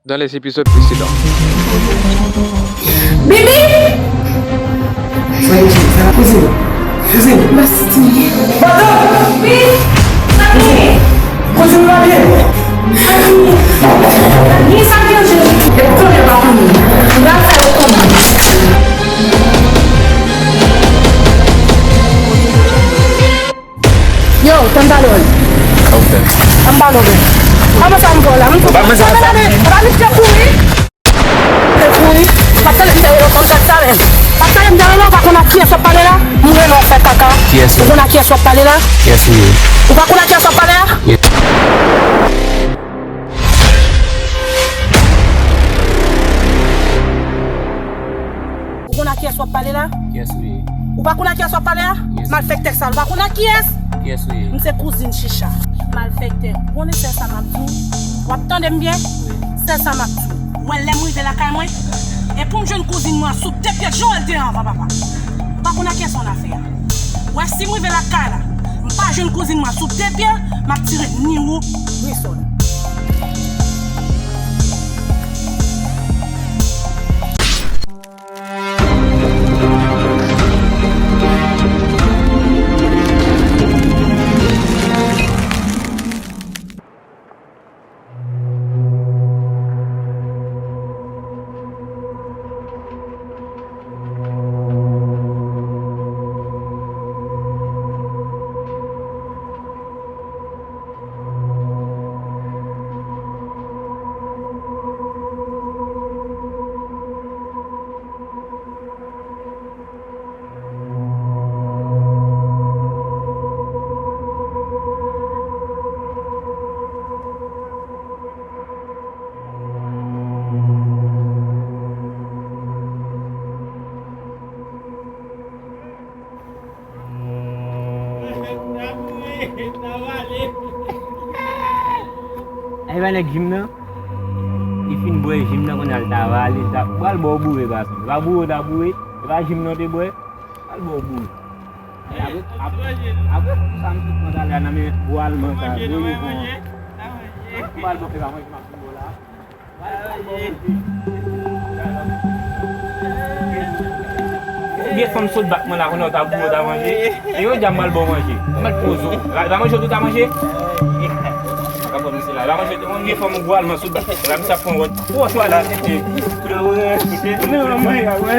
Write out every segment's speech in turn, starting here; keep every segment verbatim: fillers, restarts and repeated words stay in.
dans les épisodes précédents. Bibi! Kouzin! Kouzin! Basti! Madan! Wi! Sa k genyen? Kouzin pa byen! Sa k genyen? Sa k genyen, Jezi? Depi konnen pa konnen. M pral fè yo konnen. Yo, tann pale w. Ok. Tann pale w. Kòman sa m fè w la? M tou pa mwen sa. Tann pale, tann pale, m te kouri. M te kouri. M ap tande m te rele w konn sa k sa menm. M ap tande m te rele w, ou pa konn ak kiyès w ap pale la? M rele w fè kaka. Kiyès ou? Ou konn ak kiyès w ap pale la? Kiyès ou ye? Ou pa konn ak kiyès w ap pale la? Ye. Ou konn ak kiyès w ap pale la? Kiyès ou ye? Ou pa konn ak kiyès w ap pale la? Kiyès? Malfektè sal, ou pa konn ak kiyès? Kiyès ou ye? M se kouzin Chicha. Malfektè, ou konnen sèl sa m ap di w? W ap tande m byen? Wi. Sèl sa m ap di w. Ou wè lè m rive lakay mwen? E pou m jwenn kouzin mwen sou de pye jan l te anvan, papa. Ou pa konn ak kiyès w annafè a. Ou wè si m rive lakay la, m pa jwenn kouzin mwen sou de pye, m ap tire ni ou, ni sò l. Ay, pa nèg jim nan. Li fin bwè jim nan, kounye a l ta vale, l ta pral ba w boure, pa sa. E pa boure w ta boure, e pa jim nan w te bwè, pral ba w boure. Apre, apre, apre kou sa m sot pran talè a nan men gwo Alman sa, gwo Yevon an. Pral ba w, e pa manje m ap fin ba w la. Vye fanm sot bat mwen la, kounye a w ta boure, w ta manje. E yo di a m pral ba w manje. Mèt poze w. La, la manje w tou ta manje? Ka pran misye la. La manje w te manje, fanm gwo Alman sot bat. La misye ap pran wòd. Wòch wala, tete. Koulè wè. Koulè wè, mwen, wè.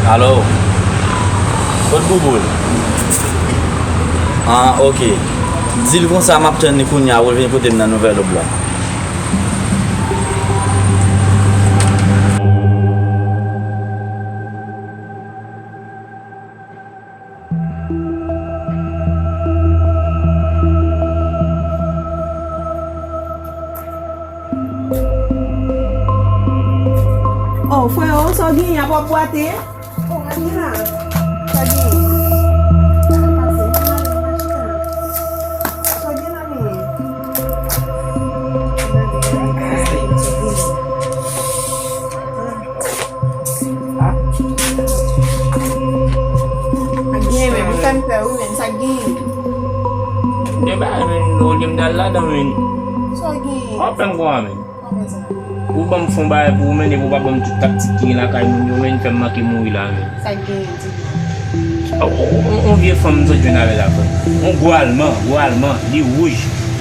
Alo? Kot Bouboul? Ah, ok. Di l konsa m ap tann li kounye a pou l vin kote m nan Nouvèl Ob la. Oh, freo, sa w genyen, apa w ap bwate? Oh, Amina, sa w genyen? Sa k pase? Vin ale, vin al chita. Sa w genyen la, menm? Sa k genyen, menm? Ah. Sa k genyen, menm? Ou fè m pè, wi, menm. Sa k genyen? Gen bagay, menm, olye m t al ladan, menm. Sa w genyen? W ap fè m kwa, menm. Kòman sa? Ou ban m fon bagay pou ou, menm, epi ou pa ban m tout taktik ki gen lakay moun yo, menm, fè m manke mouri la, menm. Sa k genyen, di m? On, on, on, on vye fanm m sot jwenn avè l la, frè. On gwo Alman, gwo Alman, li wouj.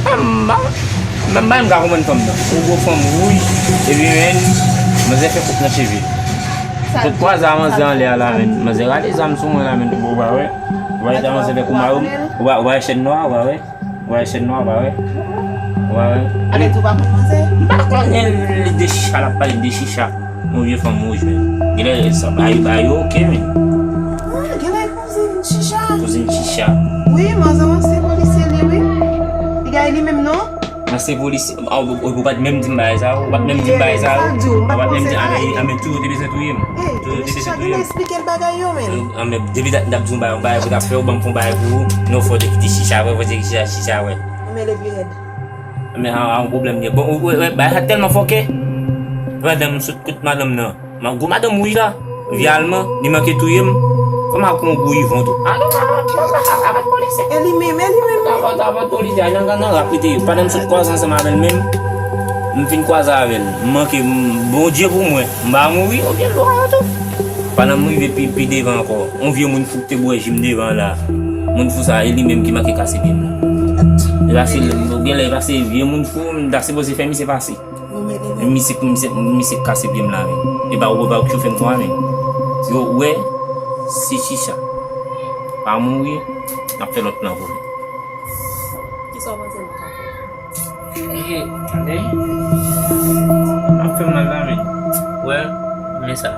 M pa, m pa menm ka konprann fanm nan. On gwo fanm wouj, epi, menm, manzè fè koup nan cheve. Sa k kwaze a manzè anlè a la, menm. Manzè rale zam sou mwen la, menm. Ou pa wè? Ou pa wè sa manzè fè kou mayo? Ou pa, ou pa wè chèn nwa, ou pa wè? Ou pa wè chèn nwa, ou pa wè? Ou pa wè? Ale tou pa konn manzè? M pa konnen, li de chicha, l ap pale de chicha. Yon vye fanm wouj, menm. Genlè sa, ba yo, ba yo, ok, menm. Ah, genlè kouzin Chicha. Kouzin Chicha. Wi, manzè, yon ansyen polisye li, wi. Li gaye li menm, non? Ansyen polisye. Ah, ou, ou, ou pa t menm di m bagay sa, ou pa t menm di m bagay sa, ou pa t menm di, ah, men, ah, men, tou yo te bezwen touye m. Tou yo te bezwen touye m. Esplike l bagay yo, men. Ah, men, depi dat, n ap di yon bagay, yon bagay pou t ap fè, ou ban m fè yon bagay pou ou, non, fò w te kite Chicha, vre, fò w te kite Chicha, Chicha, vre. Men, leve rèd. Men, an, an, pwoblèm li ye. Bon, ou, ou, ou, bagay sa tèlman fòkè. Madanm sot kot madanm nan. Ma gwo madanm wouj la. Vye alman, li manke touye m. Kòm a kon gwo ivon tou. A non, a pa polisye. E li menm, e li menm. A pa polisye, a nan, nan rap li te ye. Pandan m sot kwaze ansanm avè l menm, m fin kwaze avè l. M manke, m, Bondye pou mwen. M pa mouri, oubyen lwa yo tou. Pandan m rive pi, pi devan ankò, yon vye moun fou ki te bwè ji m devan la. Moun fou sa, e li menm ki manke kase pye m nan. E pase, gen lè e pase vye moun fou, m ta sipoze fè misye pase. Misye, misye, misye kase pye m la, men. E pa ou, pa ou k chofe m konsa, men. Yo, wè, se chicha. Pa mouri, n ap fè lòt plan pou li. Kisa w panse nou ka fè? Eh, tande. Ap fè mal la, men. Wè, men sa.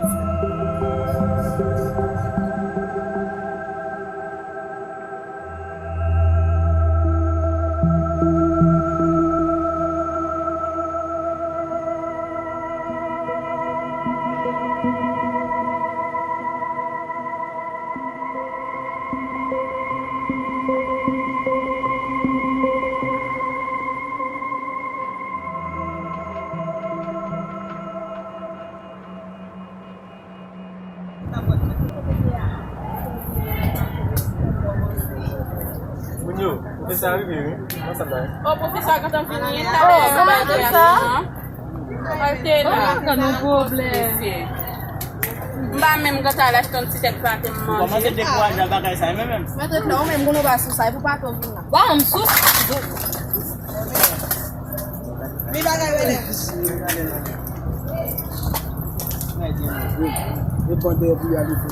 Moun yo, pwofesè a rive, wi. Kòman sa bay? O, pwofesè a gentan vini. Talè, sa bay sa? Al te la. An, nou pwoblèm. M pa menm gentan al achte yon ti tèt pate m manje. Kòmanse dekouraje ak bagay sa, menm, menm. Mèt rete la, ou menm, gouno ba sou sa, e pou pa to vin la. Ba m sou sa. Li bagay wè nèg. Reponn deyò pou y ale fè.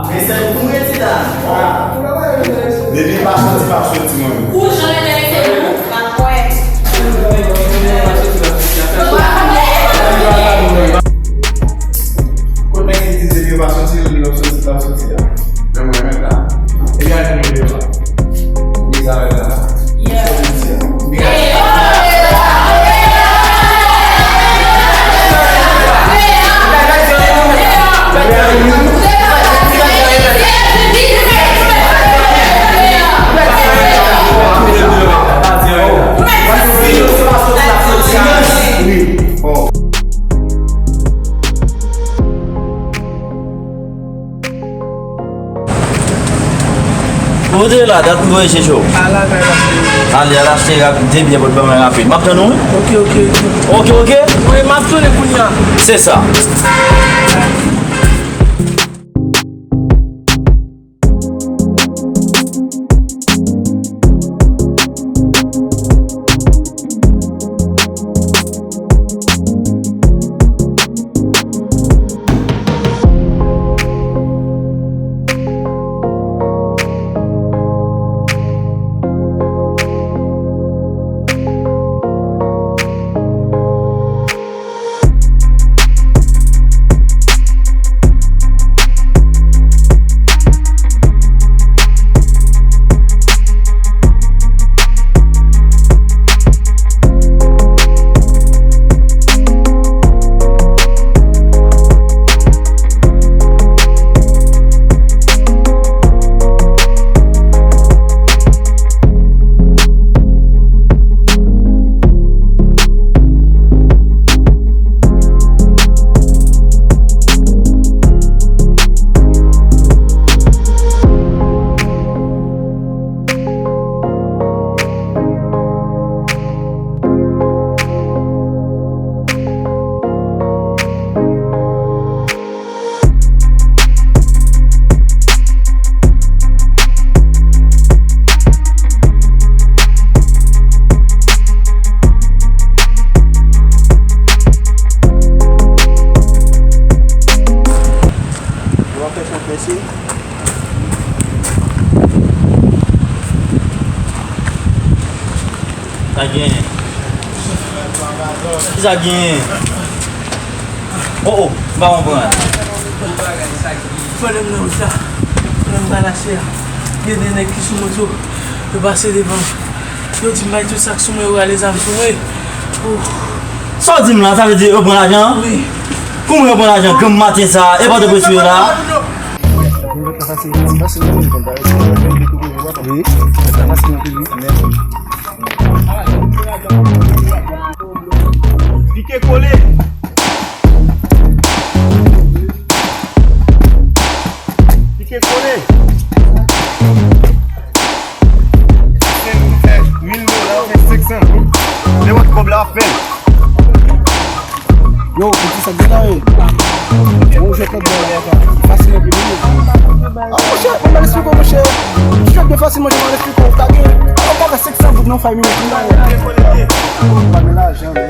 Mesye, pou mwen ti la. Depi pa soti, pa soti, mwen. Ou jan enterese nou, pa kwè. Kot nèg ki di depi yo pa soti, yo soti, pa soti a? Men mwen menm la. Epi al nan videyo a. Li sa la. Yeah. Kote w ye la? Dat m voye chèche w. Al lakay achte. Ale, al achte rap de byè pou t ban mwen rapid. M ap tann ou, wi. Ok, ok, ok. Ok, ok? Wi, m ap tounen kounye a. Se sa. Sa gen? Kisa gen? Oh, oh, m pa konprann. Pandan m nan wout la, pandan m pa lase a, gen de nèg ki sou moto, yo pase devan m. Yo di m bay tout sa k sou mwen, yo rale zam sou mwen. Sa w di m la, sa vle di yo pran lajan an? Wi. Kouman yo pran lajan granm maten sa a? E Pòtoprens ou ye la? Wi. Pike kole. Pike kole. Ou fè mil dola, ou fè senk san. Nenpòt kòb la, w ap fè l. Yo, piti sa gen la, wi. Bon, jwèt nan bò la, fasil anpil, wi. Ah, monchè, mwen mal esplike w, monchè. Jwèt byen fasil, monchè, mwen mal esplike w. Ou ka gen, ou ka fè senk san goud nan fay minit, wi. Ou pa gen lajan, wi.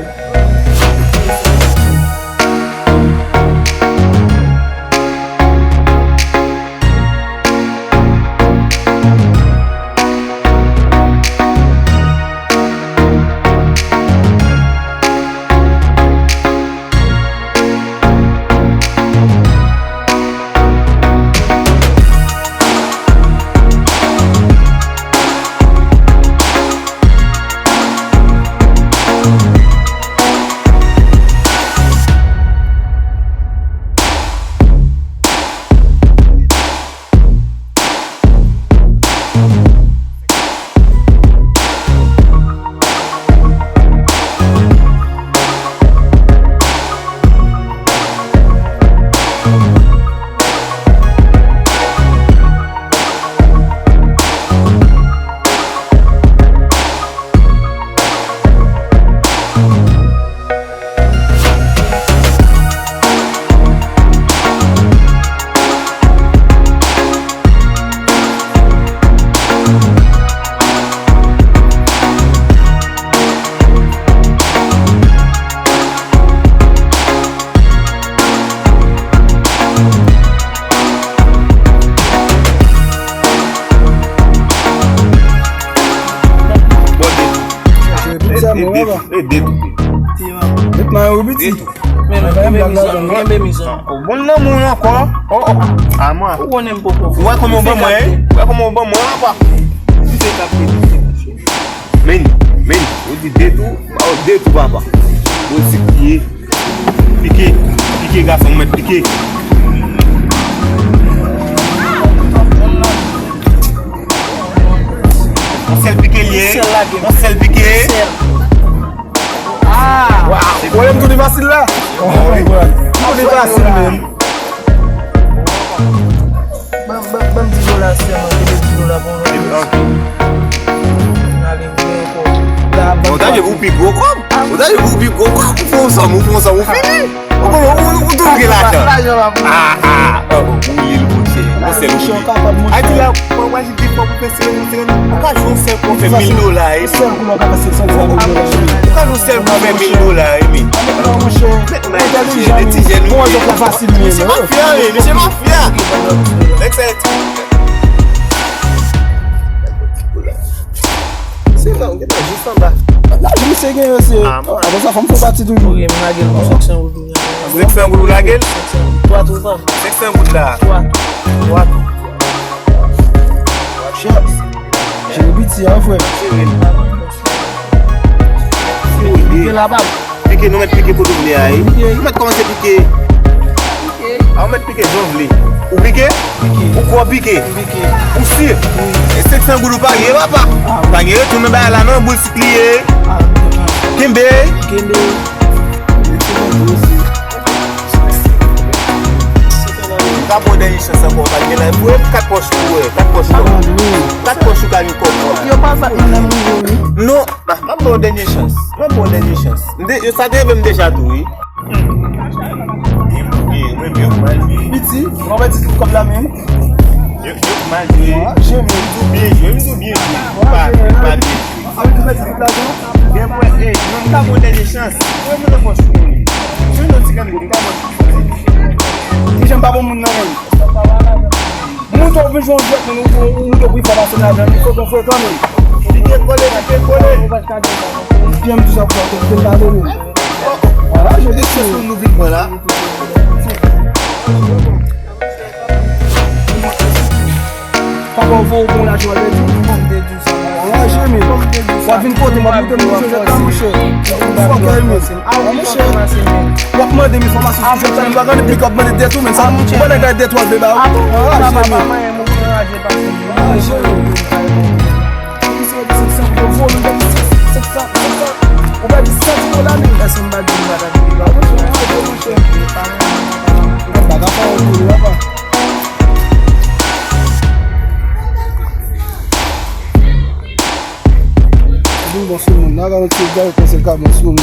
De tou. Met mayo wi piti. De tou. Men kenbe mizan, kenbe mizan. O bon nan moun ankò. O o. A mwen. Ou konnen m poko. Ou wè kòman w ban mwen? Ou wè kòman w ban mwen ankò? M fè kapte. Men, men, ou di de tou, ba w de tou papa. Ou di piye. Pike, pike gason, mèt pike. Yon sèl pike l ye. Yon sèl pike. Ah! Waw! Pwoblèm tou li fasil la. Tou li fasil menm. Ban, ban, ban m di dola sèlman, kite di dola pou nou. N ale, ou gen ankò. Ou ta jwe pou pi gwo kòb. Ou ta jwe pou pi gwo kòb. Ou fè yon sòm, ou fè yon sòm, ou fini. Ou, ou, ou, ou toujou gen lajan. Ah, ah, oh, ou ye l, monchè. Ou sèl ou ye. Ayiti la, mwen, mwen, di fò pou fè seren, seren. Ou ka jwe yon sèl pou fè mil dola, e. Ou ka jwe yon sèl pou fè mil dola, e, men. Mèt nan ti jèn, ti jèn, wi. Mesye mafya, wi, mesye mafya. Nèg sa, se la, ou gentan jis anba. Laj misye gen yo, se. Ah, bon. Apre sa, fò m fè pati toujou. Ok, m lage l pou senk san goud. Ou vle fè yon goud ou lage l? Twa tou, fam. Senk san goud la. Twa tou. Twa tou. Chèf. Jere piti a, frè. Jere l. Pike la, bab. Pike, nou mèt pike kote w vle a, wi. Pike. Nou mèt kòmanse pike. A, ou mèt pike jan w vle. Ou pike? Pike. Ou kwè w pike? Pike. Ou si? Wi. E senk san goud ou pa gen, papa. Ah, wi. Pa gen retoun nan bagay la, non, boul sik li ye. Ah, wi. Kenbe. Kenbe. M ka ba w dènye chans ankò, pa gen la. Pou kat pòch ou wè, kat pòch ou. Kat pòch ou ka gen kòb. Yo pa fè menm rive, wi. Non, m ap ba w dènye chans. M ap ba w dènye chans. M te, yo sa te rive m deja tou, wi. Piti, mwen mèt di tout kòb la menm. Yo, yo mal jwe. Mwen jwe, men. M tou byen jwe, m tou byen jwe. Pa, pa byen jwe. Gen pwen, ey, non, m ka ba w dènye chans. Mwen, mwen nan pòch pou li. Jwe nan ti kann, m ka ba w. Kijan m pa bon moun nan menm? Moun tou vin jwe yon jwèt, men ou, ou, ou tou pi fò pase m lajan, li fò konfwe kanmenm. Pike kole, pike kole. Pye m tou sa pou fè, pye m pa done. Ala, je dis. Eske nou vin mwen la? Papa, ou voye bon lajan, w ap pèdi. Anraje, men. W ap vin kote m, w ap moute m, moute m, monchè. Fòkè, men. A, monchè. W ap mande m enfòmasyon sou jèn sa, m pa konn, epi w ap mande dèt ou, men sa, ou pa nan gade dèt w ap vle ba ou. Anraje, men. Anraje, men. Ou pèdi san ti dola, men. Èske m pa di m pa ta di ba ou? Monchè, monchè. Ou pa ka fè yon kou, papa. Vin bon sou moun nan, gade yon ti gade panse l ka bon sou moun.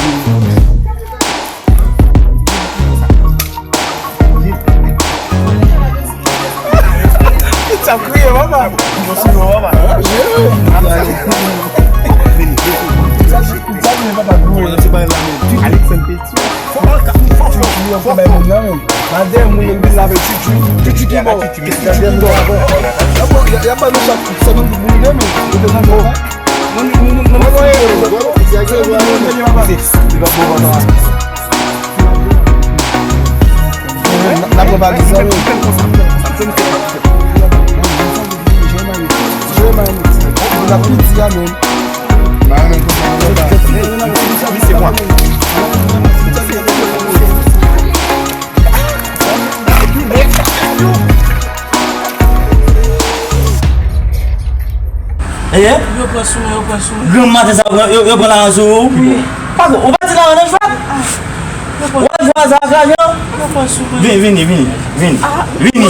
Sa kriye, papa. Bon sou moun, papa. Vini, vini. Sa, sa, papa, gwo. Alexandre Petit. Fò, fò, fò, fò, fò, fò. Madè moun yo vin lave tchitchi. Tchitchi ki bò. Tchitchi ki bò. Y ap ban nou chak senkant goud pou nou de men. Nou te nan bò. Nan, nan, nan, nan, nan, n ap pran valiz la, wi. Jwe manit. Jwe manit. Jwe manit. Jwe manit. Jwe manit. Eye? Yo pran sou mwen, yo pran sou mwen. Granm maten sa, yo, yo, yo pran lajan sou ou? Wi. Pa gwo, ou pa di lajan nan jwèt? Yo pran. Ou pa jwe aza ak lajan? Yo pran sou mwen. Vini, vini, vini, vini. Ah. Vini.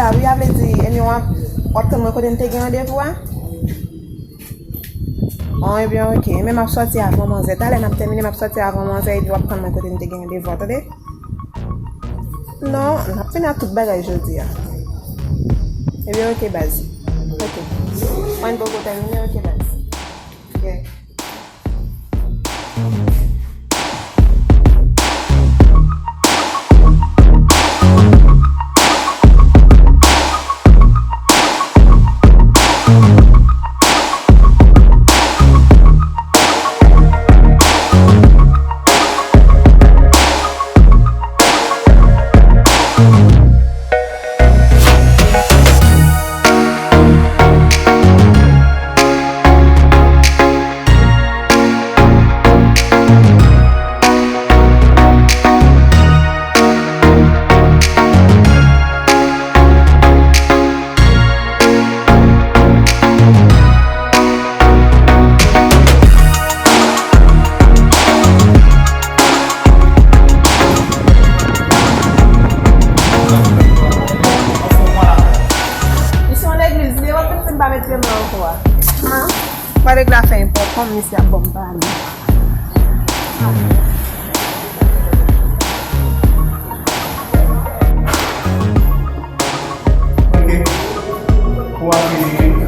A wi, a vle di, ebyen w ap, w ap tann mwen kote n te gen randevou a? Bon, ebyen, oke. Ebyen, m ap sòti avan onz è. Talè n ap tèmine, m ap sòti avan onz è, epi w ap tann mwen kote n te gen randevou a, tande? Non, n ap fini ak tout bagay jodi a. Ebyen, oke, baz. Oke. Mwen poko tèmine, oke, baz. Yeah. Misyon legliz, li wè menm si m pa met pye m nan ankò a. Pale la fè enpòtan, misye ap ban m pale. Ok. Pou ap vini, vini.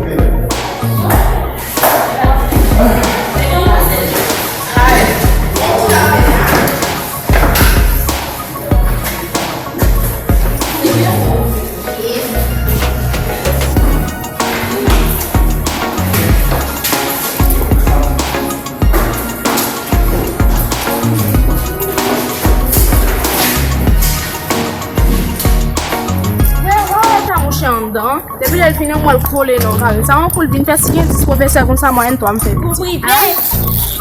Vero, sa mouche anndan. Depi lè l fini, mwen l kole nan kare. Sa yon kou l vin fè si gen dis pwofesè konsa, mwen, twa m fè. Kou prive.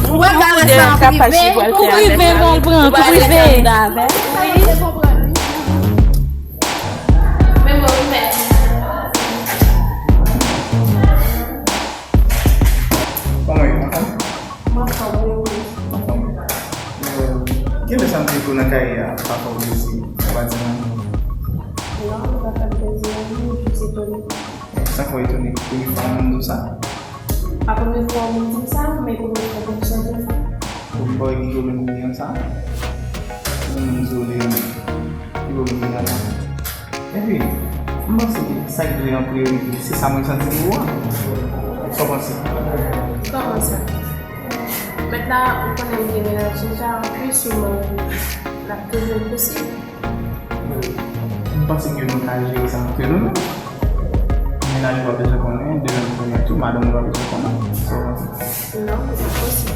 Ou wè bagay sa prive. Kou prive, pral pran, kou prive. Kòman ye, anfòm? Mwen anfòm, wi, wi. Anfòm. Euh, genlè sa m te fè w nan kay a, pa fè w plezi, ou pa di m anyen. Non, ou pa fè m plezi, non, m jis etone. Sa fè w etone, premye fwa moun di w sa? Pa premye fwa moun di m sa, men premye fwa moun chanje sa. Ou pa wè ki pwoblèm ou gen sa? Moun di w li renmen. Ki pwoblèm ou gen la? Epi, m panse sa ki dwe an priyorite, se sa mwen santi pou ou a. Sa w panse? Kòman sa? Mèt la, ou konnen m gen mennaj deja, anplis, ou mwen, l ap toujou posib. M panse ke nou ka jere sa antre nou menm. Mennaj ou pa bezwen konnen, demen m konnen tou, madanm ou pa bezwen konnen. Sa w panse? Non, li pa posib.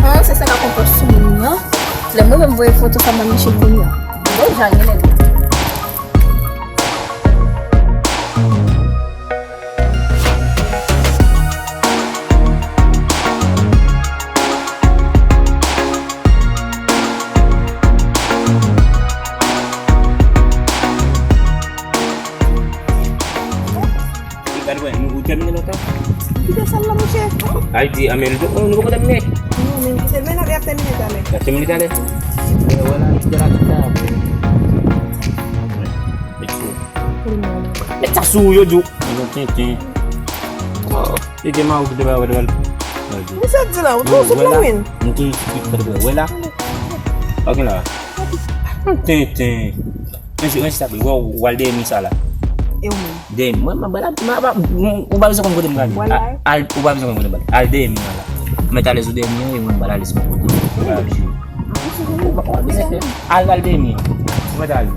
An, se sa k ap pran pòz sou moun nan. Lè mwen menm voye foto sa ban Michel kounye a. Bon, jan gen nèg. Gade wè, nou tèmine lontan. Kite sal la, monchè. Ay, di, a, men nou, nou poko tèmine. Non, men kite, men n ap tèmine talè. Y ap tèmine talè? E, wè la, li te la, li te la. Mèt sa sou ou, yo di w. Mwen tenten. Oh, e gen mawou ki te ba wè, wè. Misye di la, ou tou sou plan win. Mwen te wè la. Ok la. Mwen tenten. Mwen se, mwen se sa, wè, w al dèyè mi sa la. E ou menm? Dèyè mi. Mwen, mwen, mwen, mwen, mwen, ou pa bezwen konn kote m prale. Al, ou pa bezwen konn kote m prale. Al dèyè mi la. Mèt alèz ou dèyè mi an, e mwen, mwen alèz mwen kote. Ou pa ap jwe. An, ou sou Ou pa, ou pa bezwen pè. Al, al, Demi. Ou mèt ale.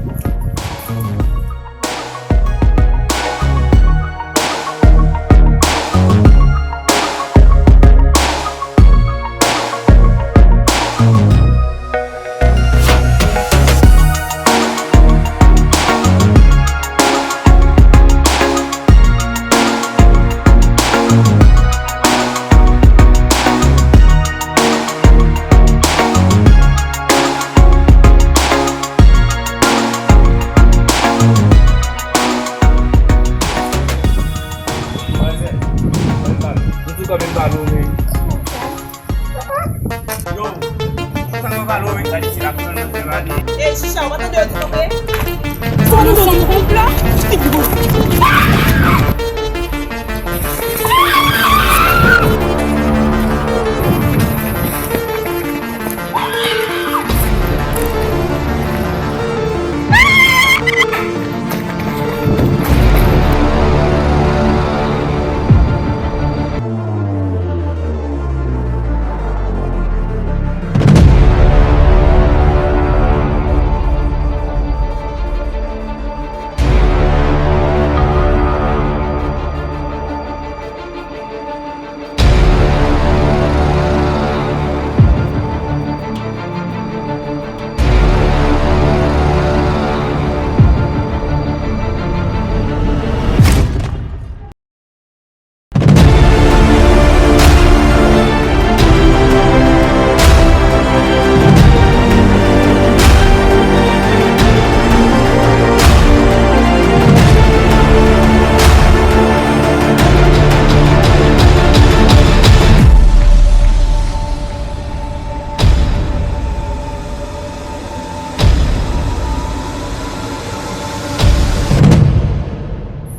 Yo, sa mwen pale w, men gade se la pou mwen fè vale. Ey, Chicha, w pa tande yo di nou vre? Fò nou fè yon konplo.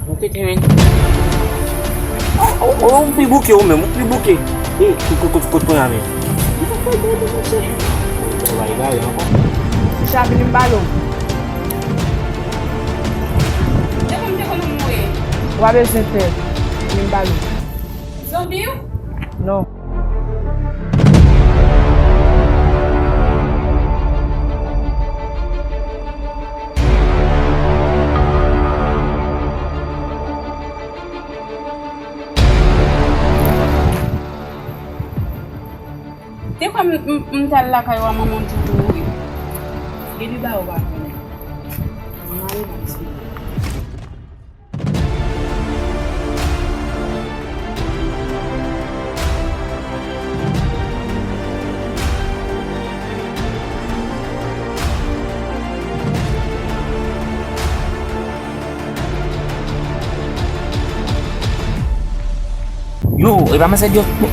Mwen tete, men. Oh, oh, oh, ou pi bouke, ou menm, ou pi bouke. E, kout, kout, kout, kout, kout la, men. Ou pa fè dèyè, monchè. Ou va egare ankò. Chicha, vini m pale w. Depi m te konnen w mouri. Ou pa bezwen pè. Vini m pale w. Zonbi w? Non. Te kwè m, m, m t al lakay ou a manman m di w mouri. Gen de bagay ou pa konnen. Ann ale nan misye. Yo, e pa manzè deyò tout bon.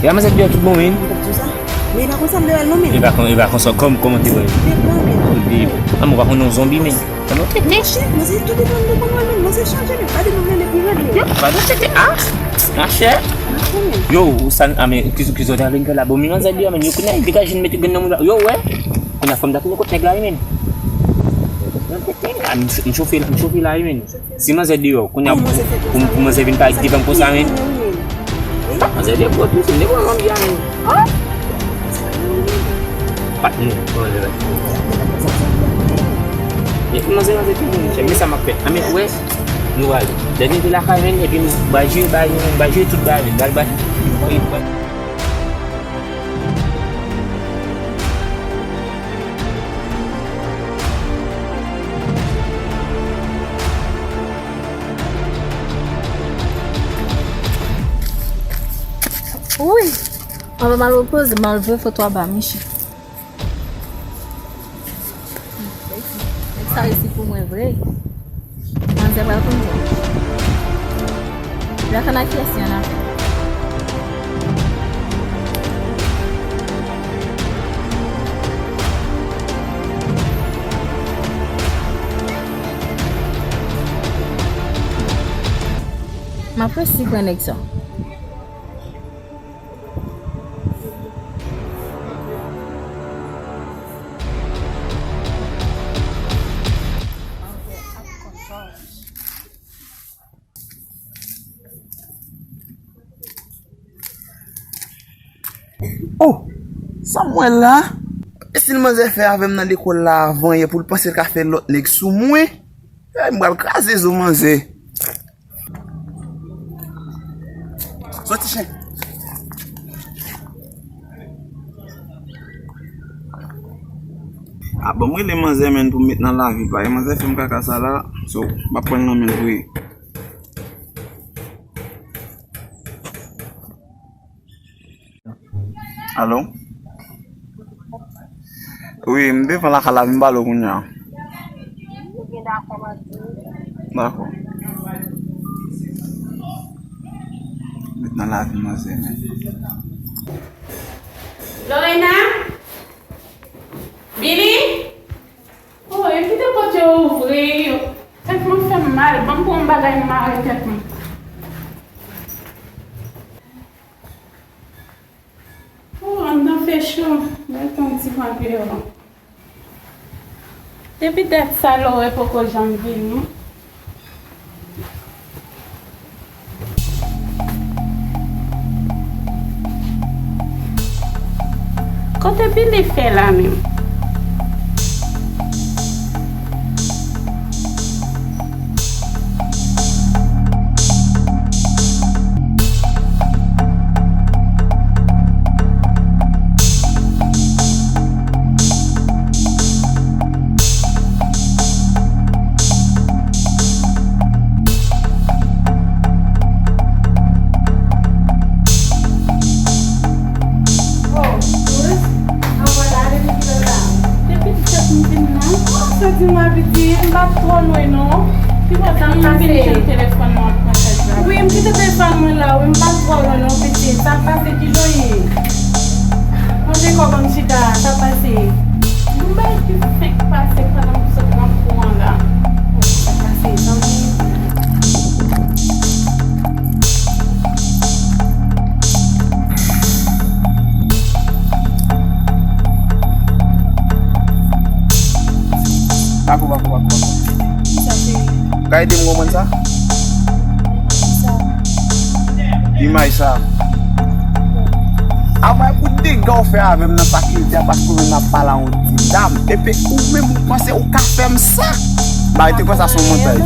E pa manzè deyò tout bon, men. Mwen t ap di w sa. Men e pa konsa m te wè l non, men. E pa kon, e pa konsa, kòm, kòman te wè l? Te bon, men. An, mwen pa konn yon zonbi, men. An, mwen tete. Monchè, manzè tout depann de kòman l menm. Manzè chanje, men. Gade nou menm epi rad, men. Yo, pa nou tete, a? Machè. Yo, ou sa, a, men, ki, ki zòt avè n fè la? Bon, men manzè deyò, men, yo konnen, degaje n mete grenn nan mwen la. Yo, wè. Kounye a fò m ta tounen kot nèg la, wi, men. Mwen tete, a, m, m chofe, m chofe la, wi, men. Si manzè deyò, kounye a pou, pou, pou manzè vin pale devan m konsa, men. Manzè deyò gwo tou, se m te pran zanmi a, men. Patnè, manzè la. Epi manzè, manzè tou bon, monchè, men sa m ap fè. Anben, wè, nou pral. Lè nou te lakay, men, epi nou pral jwe, bay, nou pral jwe tout bagay, men, pral bay. Wi, anvan m al repoze, m al voye foto a ba Michi. Nèg sa resi pou mwen vre. Manzè pral konn jwe. Black and White, kiyès ki annapè? M ap resi pran nèg sa. Oh! Sa m wè la? E si manzè fè avè m nan lekòl la avan yè pou l panse l ka fè lòt nèg sou mwen? Ay, m pral kraze zo manzè. Soti chen. Ah, bon, m rele manzè, menn, pou m met nan lavi pa. E manzè fè m kaka sa la, so, m ap pran l nan men l vre. Alo? Wi, m devan lakay la, vin pale w kounye a. Dakò. Met nan lavi manzè, menn. Lorena? Billy? Oh, e kite pòt yo ouvri. Tèt mwen fè m mal. Ban m pran yon bagay m mare tèt mwen. Oh, anndan fè cho. Mwen t yon ti pran deyò. Depi dat sa Lore poko janm vini. Kote Billy fè la menm? Oh, Rose, anwè la, depi kilè la? Depi disèt m vin la. Oh, sa di m abitye, m pa t twò lwen non. Kilè sa m vin pase? Wi, m kite telefòn mwen la, wi, m pa t twò lwen non, pitit. Sa pase, kijan w ye? Manje kòb an chita, sa pase. Yon bagay ki fenk pase pandan m sot nan kouran la. Sa pase, zanmi. Bako, bako, bako, bako. Sa cheri. Ka ede m konprann sa? Sa. Imaj sa. Apre pou dega w fè avè m nan fakilte a, paske w menm ap pale a yon ti dam, epi ou menm ou panse ou ka fè m sa? M arete kwè sa se yon montaj.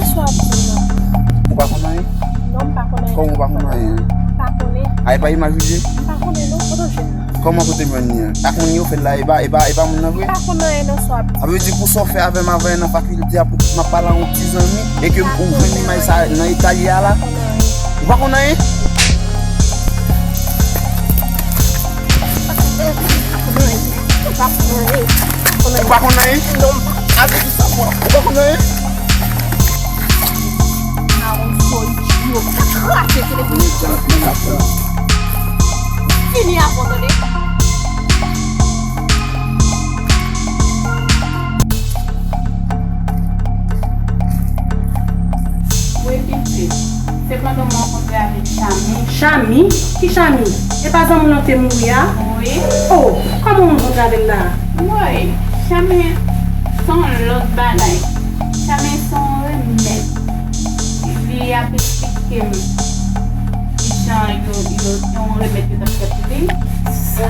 Ou pa konn anyen? Non, m pa konn anyen. Kòman ou pa konn anyen? M pa konnen. A, e pa imaj ou ye? M pa konnen non, kote w jwenn li? Kòman kote m jwenn li an? Ak moun yo fè l la, e pa, e pa, e pa moun nan vre? M pa konn anyen nan sa w ap di. Sa vle di pou sa w fè avè m avè nan fakilte a, pou m ap pale a yon ti zanmi, e ke ou jwenn imaj sa nan eta li a la? Ou pa konn anyen? Ou pa konn anyen? Ou pa konn anyen? Ou pa konn anyen? Mawon fo idiot. Kraze telefòn. Fini avè w, tande. Wi, pitit. Se pandan m rankontre avèk Chami. Chami? Ki Chami? E pa zanmi w lan te mouri a? Wi. Oh, kòman w rankontre avè l la? Woy, Chami se yon lòt bagay. Chami se yon remèd. Li ap eksplike m kijan yo, yo, yon remèd yo t ap fè pou li. Sa?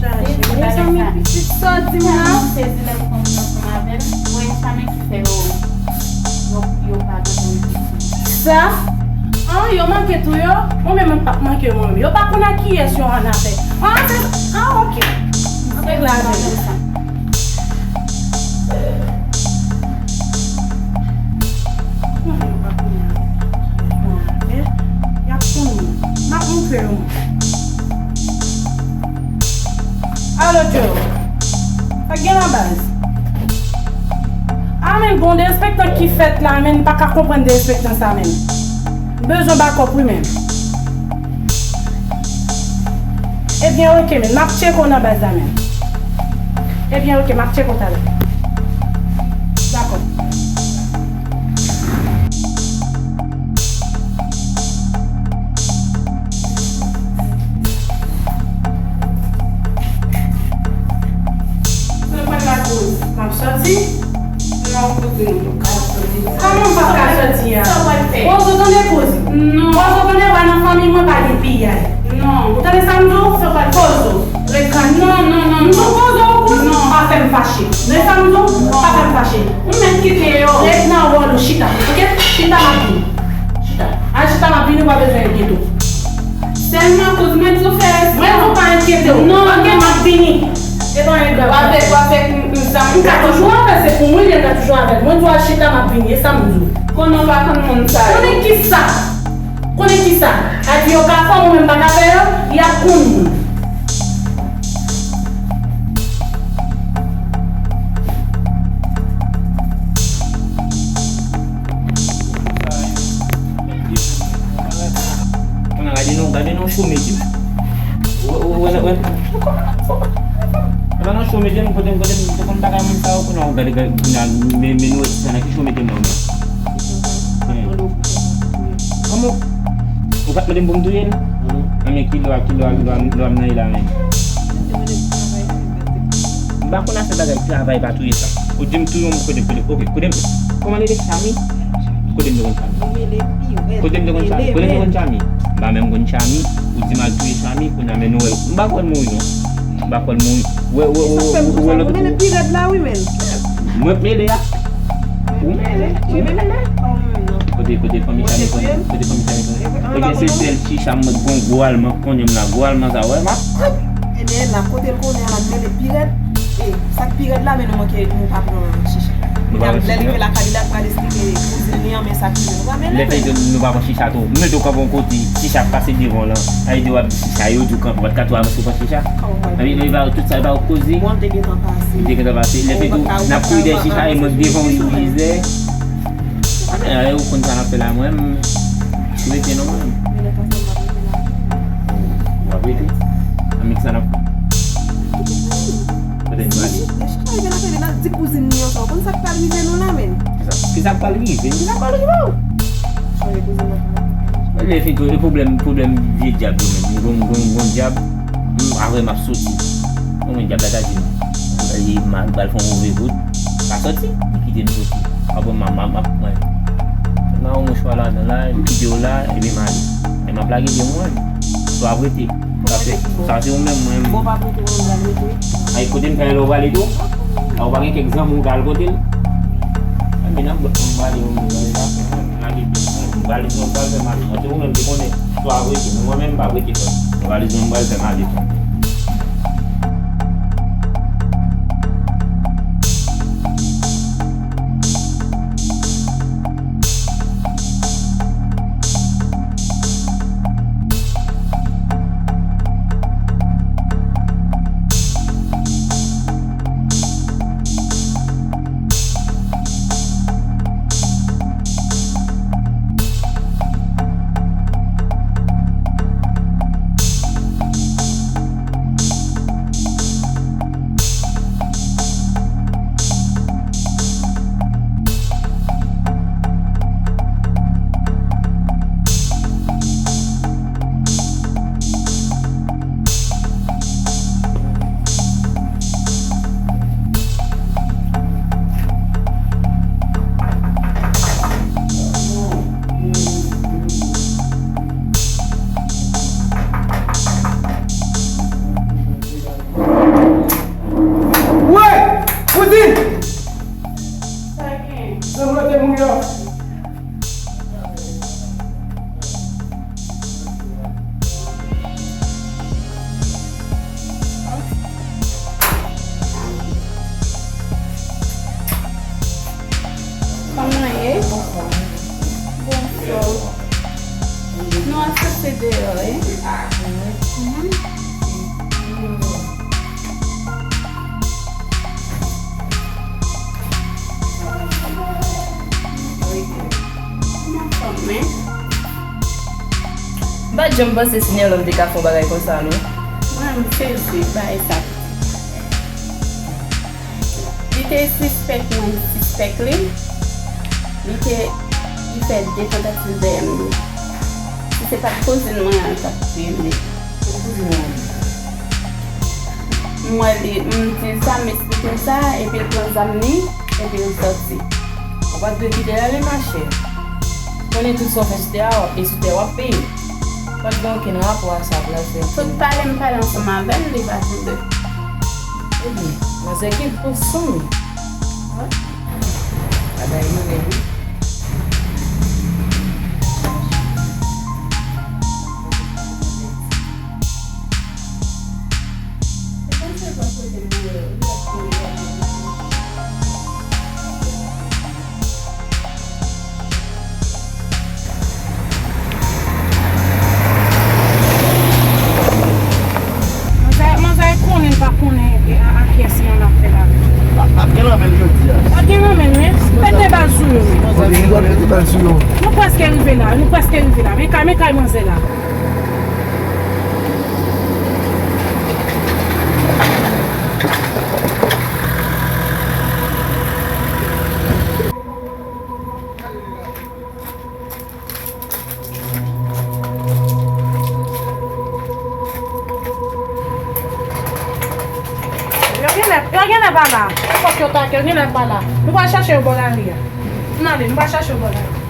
Chaje, mezanmi, pitit sa w di m la. Mwen sezi lè m konn ansanm avè l. Wi, Chami ki fè yo, yo, yo pa kontan. Sa? An, yo manke tou yo? Mwen menm, mwen p ap manke yo, mwen menm. Yo pa konn ak kiyès yo annafè. An, se, an, oke. Antre glajè. Mwen menm, yo pa konn ak kiyès yo annafè. Y ap konnen. M ap montre yo, mwen. Alo, Joe. Sa k gen la, baz? A, men, gon derespektan ki fèt la, men, m pa ka konprann derespektan sa, men. M bezwen bakòp, wi, men. Ebyen, oke, men, m ap tcheke w nan baz la, men. Ebyen, oke, m ap tcheke w talè. Dakò. Kote w pral la, Kouz? M ap sòti. Non, Kouz, nou p ap ka sòti. Kòman w p ap ka sòti a? Sa w pral fè? Poze w tande, Kouz. Non. Poze w tande, w nan fanmi mwen pa gen piyay. Non. Ou tande sa m di w? Sa w pral fè? Poze w. Non, non, non, non. M tou poze w kout. Non, pa fè m fache. Men sa m di w, pa fè m fache. Ou mèt kite yo. Ret nan wòl ou, chita. Oke? Chita, m ap vini. Chita. Al chita, m ap vini, ou pa bezwen enkyete w. Sèlman kouz mwen di w fè respè. Mwen di w pa enkyete w. Non, oke, m ap vini. E pa yon grav. W ap fè, w ap fè m, m, sa m ka toujou anfè, se pou mwen, li ka toujou avè m. Mwen di w al chita, m ap vini. E sa m di w. Konnen w pa konn moun sa yo. Konnen kisa? Konnen kisa? Adi yo ka fè, mwen menm pa ka fè yo, y ap konn moun. Kounye a gade nou, gade nou chou medye m. Wè, wè, wè, wè. E pa nan chou medye m, kote m, kote m, kote m bagay moun sa yo, kounye a gade, gade, kounye a, men, men nou wè ti sa nan ki chou medye m nan, men. Kòman? Ou pa t mande m pou m touye l? Anben, ki lwa, ki lwa, lwa, lwa m nan ye la menm? M pa konn afè bagay travay pa touye sa. Ou di m touye yon moun kote, kote, oke, kote m, kòman li rele Chami? Kote m te konn Chami? Kote m te konn Chami? Kote m te konn Chami? M pa menm konn Chami. Ou di m al touye Chami, kounye a men nou wè l. M pa kwè l mouri non. M pa kwè l mouri. Wè, wè, wè, wè, wè, lòt. Ou mele pi rèd la wi, men. Mwen k mele a. Ou mele, ou mele. Kote, kote fanmi Chami konnen? Kote fanmi Chami konnen? Ebyen, se sèl chicha m mwen gon gwo alman k konnen m la, gwo alman sa, wè, m ap. Ebyen, la, kote l konnen an, la, m mele pi rèd. E, sa k pi rèd la, men nou manke, nou pa pran chicha. Nou pa pran chicha. Lè li rive lakay li la, l pral esplike kouzin li an, men sa k rive. Nou pa mele, men. Lè fè nou pa pran chicha tou. M mete w kanpe yon kote, chicha ap pase devan w lan. Ay, di w ap di chicha, yo di w kanpe, w pa t ka tou avanse pran chicha. Kòman w pral pran? Epi, epi, tout sa, e pa w koze. Bon, m te gentan pase. Ou te gentan pase. Lè fè tou, n ap kouri dèyè chicha, e mwen k devan w, e tou mizè. Anben, ou konn sa n ap fè la, mwen, m, sou rete non, mwen. Men lè sa, sa m ap rete la. W ap rete? Anben, kisa n ap fè? Kote n prale? Depi chicha rive lakay li la, di kouzin li an sa, ou konn sa k pral rive nou la, men. Kisa? Kisa k pral rive? Kisa k pral rive w? Chanje kouzin nan. Lè fè tou, e pwoblèm, pwoblèm vye dyab yo menm. Gon, gon, gon dyab, m, apre m ap soti. Konbyen dyab la ta di m? Li mal pral fè yon move kout. Pa soti, li kite m soti. Apre m, m, m ap pran. Nan yon mouchwa ladan la, m kite w la, epi m ale. E m ap lage pye mwen. Swa w ap rete. Sa se, sa se ou menm, mwen. Bon, pa prete mwen, m pral rete. Ay, kote m pral, ou prale tou? A, ou pa gen kèk zanmi ou pral kote l? Anben, n ap, m prale, m prale, m prale, m prale, m pral fè mal. Se ou menm ki konnen, swa w ap rete, men mwen menm, m p ap rete, frè m. M prale, m pral fè mal, frè m. Woy! Kouzin! Sa gen? Zanmi w te mouri an. Kòman w ye? Anfòm. Bon, so, nou ap soti deyò, wi. Mhm. M anfòm, men. M pa t janm panse Sinyalòm te ka fè yon bagay konsa, non. Mwen, m sezi bagay sa. Li te sispèk mwen sispèk li. Li te, li fè de tantativ dèyè m. Si se pa t kouzin mwen an, l t ap touye m deja. Kouzin mwen an. M wè li, m di sa, m esplike l sa, epi l pran zam li, epi l sòti. Ou pa t dwe kite l ale, machè. Konnen tout sa w fè sou tè a, w ap, e sou tè a w ap peye. Pa t gen okenn rapò a sa pral fè. Tout pale m pale ansanm avè l, li pa tande. Ebyen, manzè gen pwof son wi. Bagay yo rèd wi. Manzè, manzè konnen l pa konnen, e, a, a kiyès li an afè la. Ap gen nan men l jodi a. Ap gen nan men l, wi. Pete bal sou yo, wi. Pete bal sou yo. Nou prèske rive la, nou prèske rive la. Men kay, men kay manzè la. Yo genlè, yo genlè pa la. Nenpòt yo ta ke, yo genlè pa la. Nou pral chache yo bò lari a. Ann ale, nou pral chache yo bò lari a.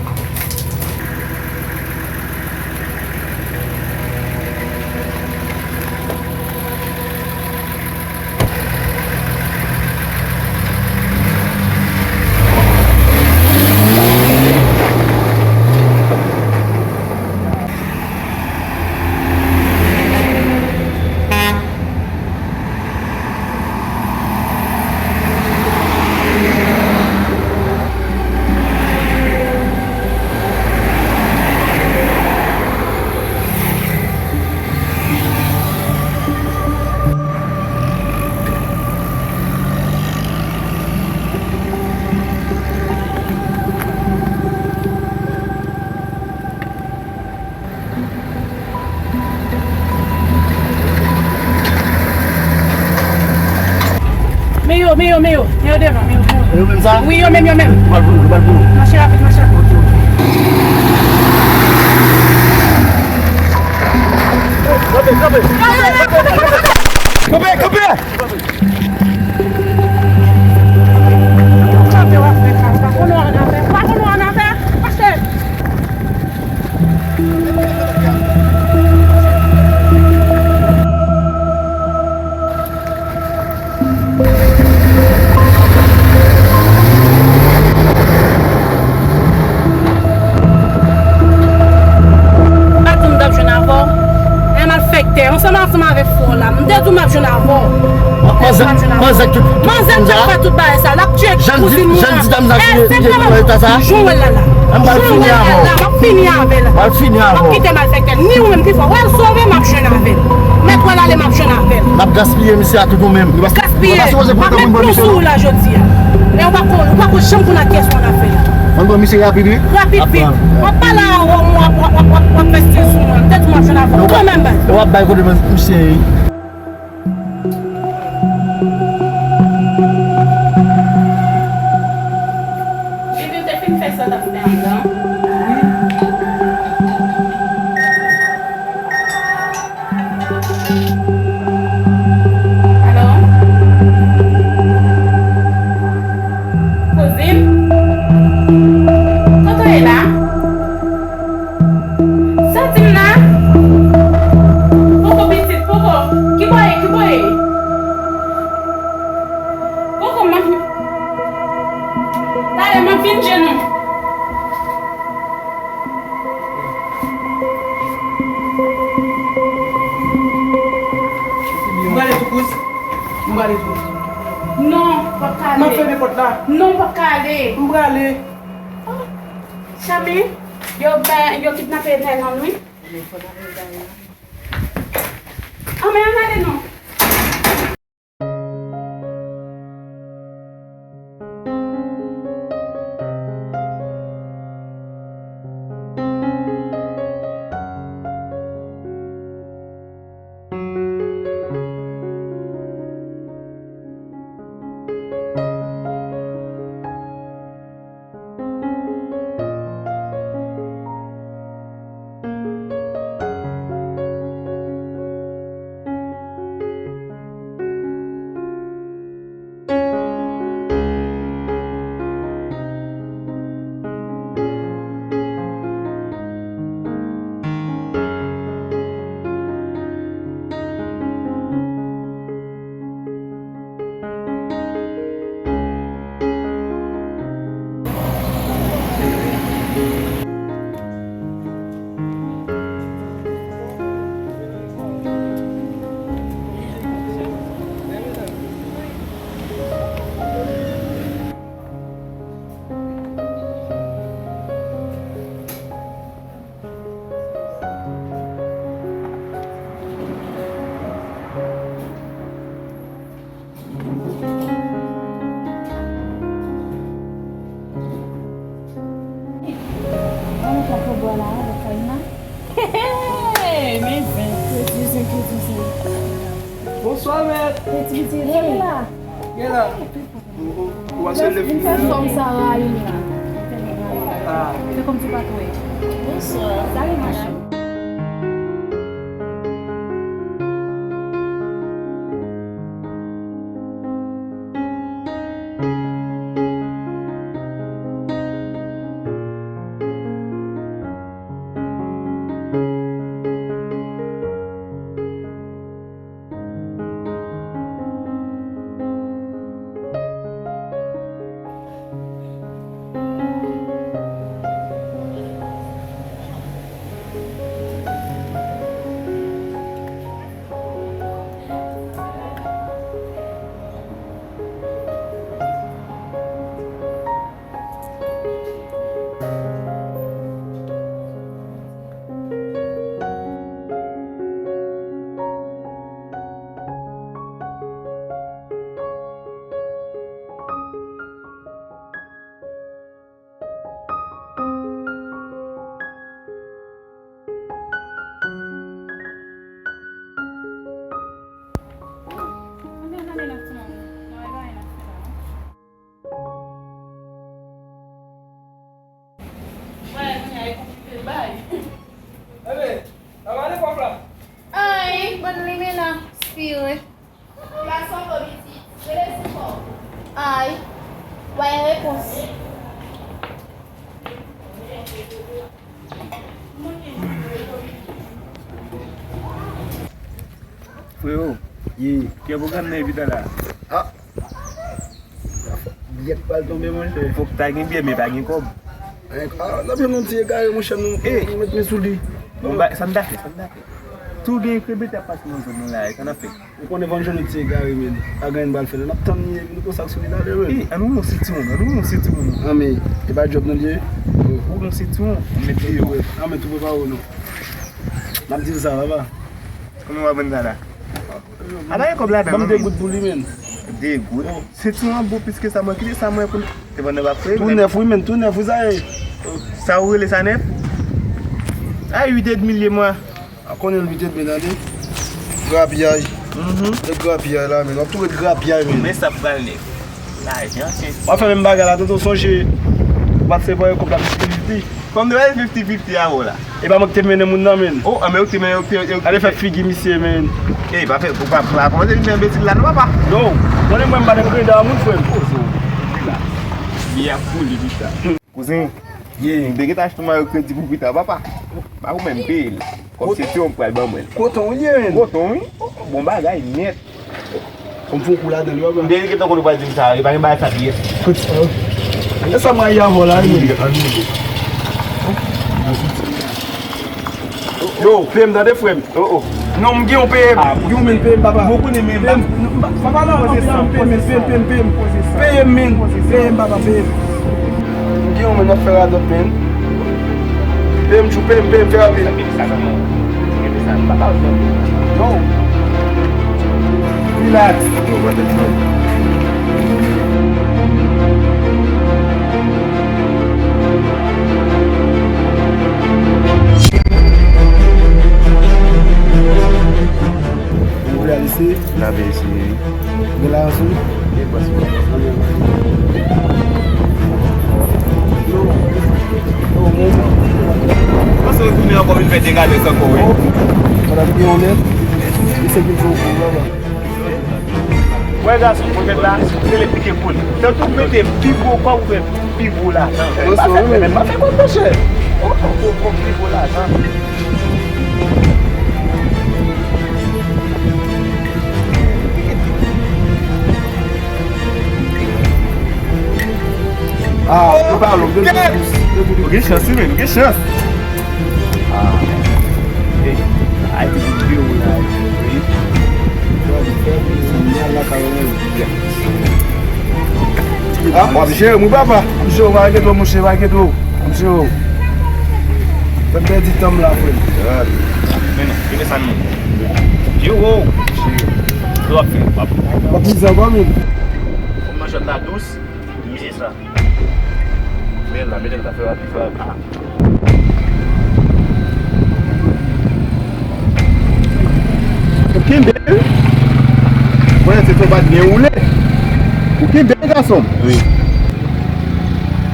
Men yo, men yo, men yo, men yo devan, men yo, men yo. Yo menm sa? Wi, yo menm, yo menm. Yo pral pou nou, yo pral pou nou. Mache rapid, mache rapid. Ok, ok. Kanpe, kanpe! Kanpe, kanpe! Kanpe w ap fè sa, w pa konn w ann afè, w pa konn w ann afè, mache! M pa di w m t ap jwenn avè w. E malfektè, ansanm, ansanm avèk frè w la. M te di w m ap jwenn avè w. Manzè, manzè k tout, manzè k fè tout bagay sa. L ap tiye kouzin mwen an. Jan di dam sa ki, ki, ki nan eta sa. Jan w wè l la la. M pral fini avè w. M ap fini avè l. M pral fini avè w. M ap kite malfektè. Ni ou menm ki fè w. Wè l sove, m ap jwenn avè l. Mèt wè l ale, m ap jwenn avè l. N ap gaspiye misye a tout ou menm. Gaspiye. M ap met plon sou ou la jodi a. E ou pa ko, ou pa ko janm konn ak kiyès ou ann afè la. Ann pran misye rapid wi. Rapid vit. W ap pale a w, w ap, w ap, w ap, w ap, w ap fè stil sou mwen. M te di w m ap jwenn avè w. Kanmenm, baz. W ap bay kote misye ye. Bibi, w te fin fè sa w t ap fè anndan? Wi. Alo? Kouzin? Kote w ye la? Sa w di m la? Poko pitit, poko. Ki bò w ye, ki bò w ye? Poko, m ap, talè m ap vin jwenn ou. M prale tou, kouz. M prale tou. Non, w p ap ka ale. M ap fèmen pòt la. Non, w p ap ka ale. M prale. Oh, Chami, yo ben, yo kidnape Nènòm wi. Anmè, ann ale non. Ti pitit, sa gen la? Gen la. Ou, ou, ou pa sou lèf li. Fè fòm sa rayi m la. Ah. Se kòmsi w pa t wè. Bonswa. Salut, ma chérie. Ay, bann limena, spire. Ay, bay repons. Freo, ye, kè pwogram nan epi talè a. Ah. Byè k pral tonbe, monchè. Fòk ta gen byè, men pa gen kòb. Anyen, ah, n ap jwenn yon ti egare, monchè, nou, nou met men sou li. Bon, ba, sa n ta fè, sa n ta fè. Tou gen krebe t ap pase nan zòn nan la, sa n ap fè. Ou konnen fò n jwenn yon ti egare, men. Pa gen anyen n pral fè la. N ap tann li, epi nou pran sa k sou li talè, men. Ey, ann woule yon sentiwon, ann woule yon sentiwon. An, men, e pa djòb nou li ye? Woule yon sentiwon, ann met li yo. An, men, tou prepare w, non. N ap di l sa, papa. Kòman w ap vann sa la? A, pa gen kòb ladan, non, men. Ban m de goud pou li, men. De goud? Oh. Sentiwon an bon plis ke sa, mwen kite sa, mwen, pou te vann nan pa frè, men. Tou nèf, wi, men, tou nèf, wi, sa ye. Sa ou rele sa nèf? A, uit edmi l ye, mwen. A konnen l uit edmi, tande. Grapyay. Mhm. E grapyay la, men. W ap tou ret grapyay, men. Men sa pral nèf. Lajan, se. W ap fè menm bagay la, tonton, sonje. W ap separe kòb la fifty fifty. Kòm nou wè fifty fifty avè w la. E pa mwen ki te mennen moun nan, men. Oh, anben ou ki te mennen, ou ki te, ou ki te. Ale fè figi misye, men. Ey, pa fè, pa, pa kòmanse vin fè enbesil la, non, papa. Non, konnen mwen m pa nan kreda moun, frè m. Poze w, rilaks. Biyè ap koule pita. Kouzen, m te gentan achte yon mayo kredi pou pita, papa. Pa ou menm, m peye l. Kòb sentiwon pral ban mwen. Koton w ye, men. Koton, wi. Bon bagay, nèt. Kòm fè yon kou ladan l, wi, papa. M te gentan konn ou pral di m sa, e pa gen bagay sa pyès. E sa m rayi avè w la, wi. Yo, peye m, tande, frè m. Oh, oh. Non, m gen yon peye m. Ah, gen yon men peye m, papa. Bon, konnen men peye m. Papa, non, non, peye m, peye m, peye m, peye m. Peye m, men. Peye m, papa, peye m. M gen yon men, n ap fè radòt, men. Peye m, tjou, peye m, peye m, fè rapid. Yo. Rilaks. Yo, what the fuck? Ou vle al isi? N ap eseye, wi. Gen lajan sou ou? Gen pòs mwen. Panse retounen ankò vin fè dekalès ankò, wi. Madanm gen yon nèt, li se vin fè yon kou, vrèman. Wè gason, poutèt la, se le pike poul. Tankou w mete pi gwo kòb, ou fè pi gwo lajan. Pa fè pèmèt, pa fè kòb, monchè. Ou fè gwo kòb, pi gwo lajan. Ah, nou pa lòk de dous, de dous. Ou gen chans, wi, men, ou gen chans. Ah. Hey, ay, te vin vye ou la, wi. Ah, w ap jere m, wi, papa. M jere w, pa enkyete w, monchè, pa enkyete w. M jere w. Fè m pèdi tan m la, frè m. Men non, kite sa, non. Yo, wo. Sa w ap fè? W ap, w ap mize ankò, men. Kòm manchèt la dous, mize sa. Men la, mete l ta fè rapid, fè rapid. Kenbe wi. Mwen Se fò pa t gen woule. Ou kenbe gason. Wi.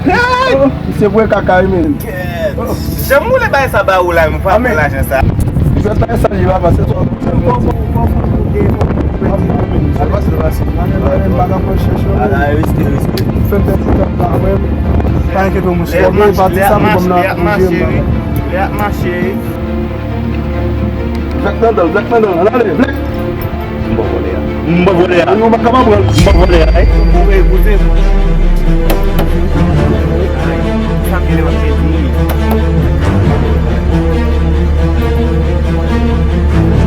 Hey! Oh, misye voye kaka wi, men. Jan m woule bagay sa ba ou la, m pa pran lajan sa. Jwèt bagay sa li va pase twò. Al pase, al pase. Ala, respè, respè. Fè m pèdi tan pa wè m. Pa enkyete w, monchè. Lè ap mache, lè ap mache, wi. Lè ap mache, wi. Vlèk nan dan l, vlèk nan dan l, ale, vlèk. M pa vòlè a. M pa vòlè a. Ou pa ka pa pran l. M pa vòlè a. Ay, ou, ey, koute. Ay, sa m gen lè w ap pèdi.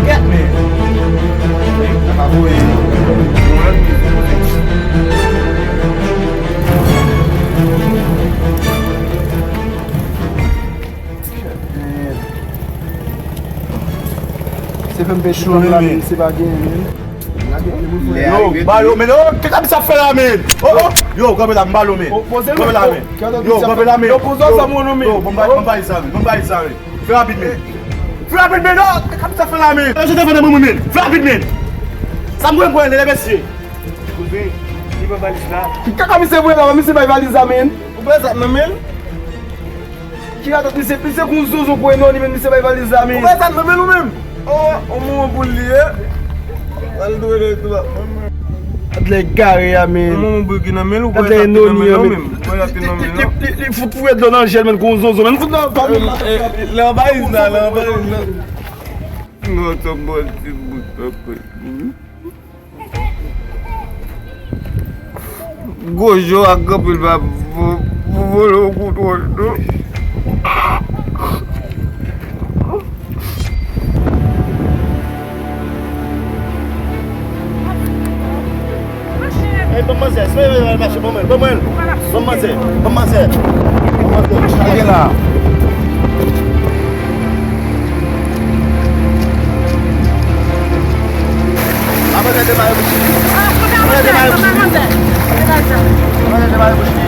Gèt men. Ey, sa pa voye. Bon, lòt mizik, koute. Se fè m pèdi tan la, men se pa genyen, men. Yo, ba yo, men, oh, kaka misye ap fè la, men. Oh, oh, yo, kanpe la, m ba yo, men. Kanpe la, men. Yo, kanpe la, men. Yo, poze sa, men. Yo, ban m ba, ban m ba li sa, men. Ban m ba li sa, men. Fè rapid, men. Fè rapid, men, non. Kaka misye ap fè la, men. Yo, jete fè nan moun, men. Fè rapid, men. Sa m wè, m wè, lè mesye. Kouzen, li pran valiz la. Ki kaka misye voye la, misye bay valiz la, men. Ou wè sa nan men l? Ki atant misye, misye gon zonzon pou Enò, li menm misye bay valiz la, men. Ou wè sa nan men l ou menm? Oh, on moun pou l ye. Al dwe de tou. Gad lè gare a, men. On moun pou ki nan men l, ou wè sa te nan men l ou menm? Ou wè sa te nan men l? Li, li, li fout fouye dlo nan jèl, men, gon zonzon, men, fout nan, pa men. Lè anba iz la, lè anba iz la. Non, se bon ti bout, papa. Gwo jo ak anpil pa vo-, vo-, vole w kout wòch, non. Ey, ban m manzè, se yo al mache, ban mwen, ban mwen, ban m manzè, ban m manzè, ban m manzè. Gade la. Manzè demare bouch li. Manzè demare bouch li. Manzè demare bouch li.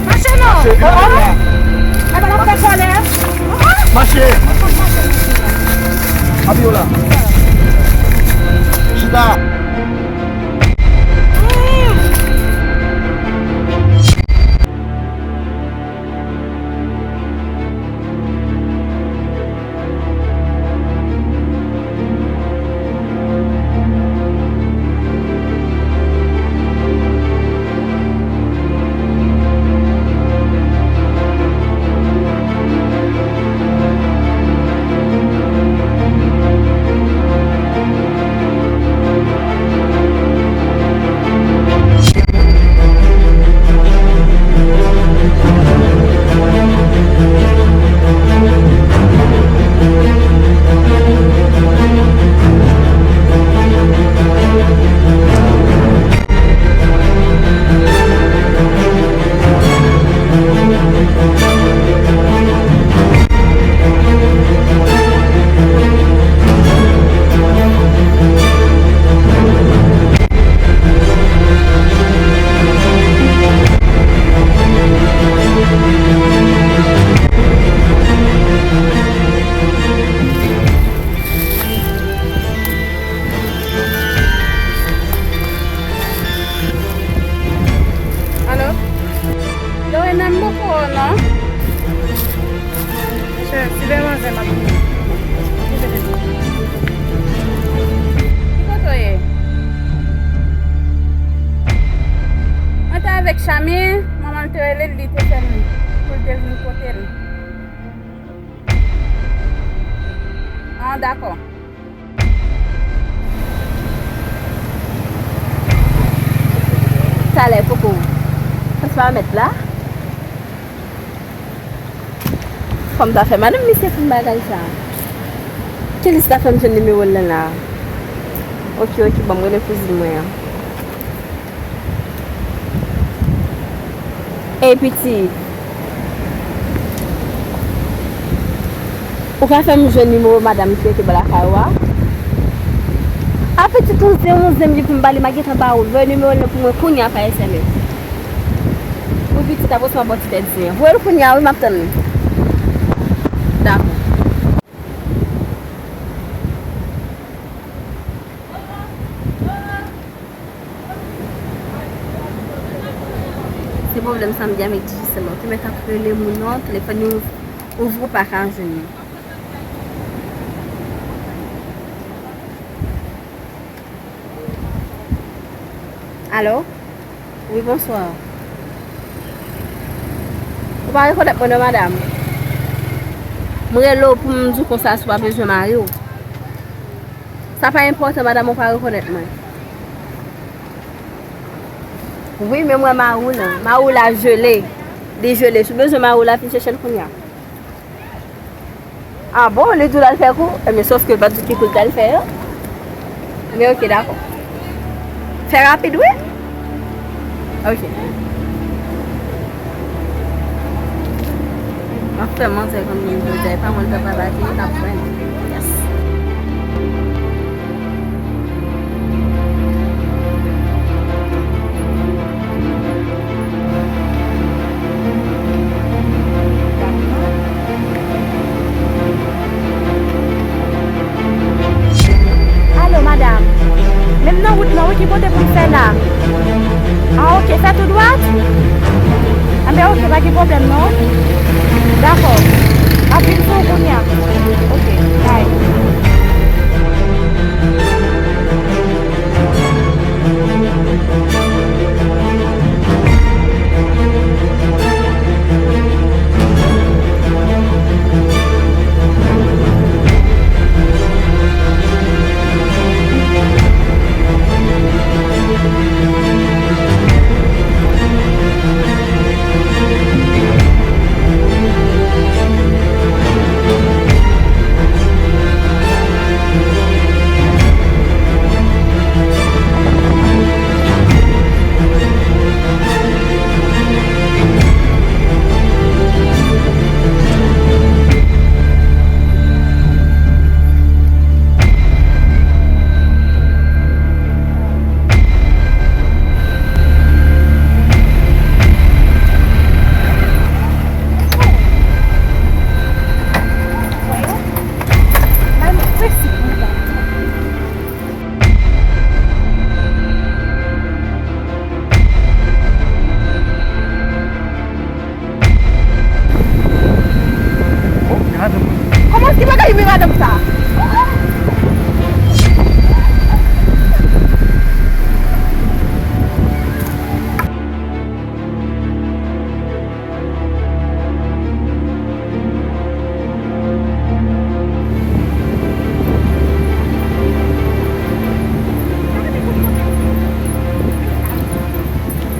Mache non! Mache. Oh, oh. Mache. Abiola. Chita. Oh non. Monchè, si lè manzè m ap vini. Ki kote w ye? Mwen te avèk Chami, manman l te rele l, li te fè m pou l te vin kote l. Ah, dakò. Talè, Koko. Sa pa mèt la. Kòman ta fè madanm misye konn bagay sa? Kilis ta fè m jwenn nimewo l lan la? Oke, oke, ban m rele kouzin mwen an. Ey, pitit. Ou ka fè m jwenn nimewo madanm ki rete bò lakay ou a? A, pitit, ou zen, ou zen, m di pou m ba li, m a gentan ba ou. Voye nimewo l lan pou mwen kounye a pa S M S. Wi, pitit, apre sa m a ba w ti tèt zen an. Voye l kounye a, wi, m ap tann li. Dakò. Se pwoblèm sa m gen avèk Digicel la. Ou te mèt ap rele moun nan, telefòn yo ouvri, ou pa ka jwenn yo. Alo? Wi, bonswa. Ou pa rekonèt mwen non, madanm. M rele w pou m di w konsa si w pa bezwen mari w. Sa pa enpòtan, madanm, ou pa rekonèt mwen. Wi, men m wè mari w lan. Mari w la jele. Li jele. Si w bezwen mari w la, vin chèche l kounye a. Ah bon, li di w l al fè kou? Ebyen, sòf ke l pa t di w ki kou l t al fè yo. Men oke, dakò. Fè rapid, wi. Oke. M ap fè manzè konn moun jodi a, e pa mwen l t ap atake, l t ap jwenn. Yes. Alo, madanm. Menm nan wout lan, wi, ki kote pou m fè la? Ah, oke, fè tou dwat? Anben, oke, pa gen pwoblèm, non. Dakò. M ap vin sou ou kounye a. Oke, bye. Kòman ki bagay men madanm sa?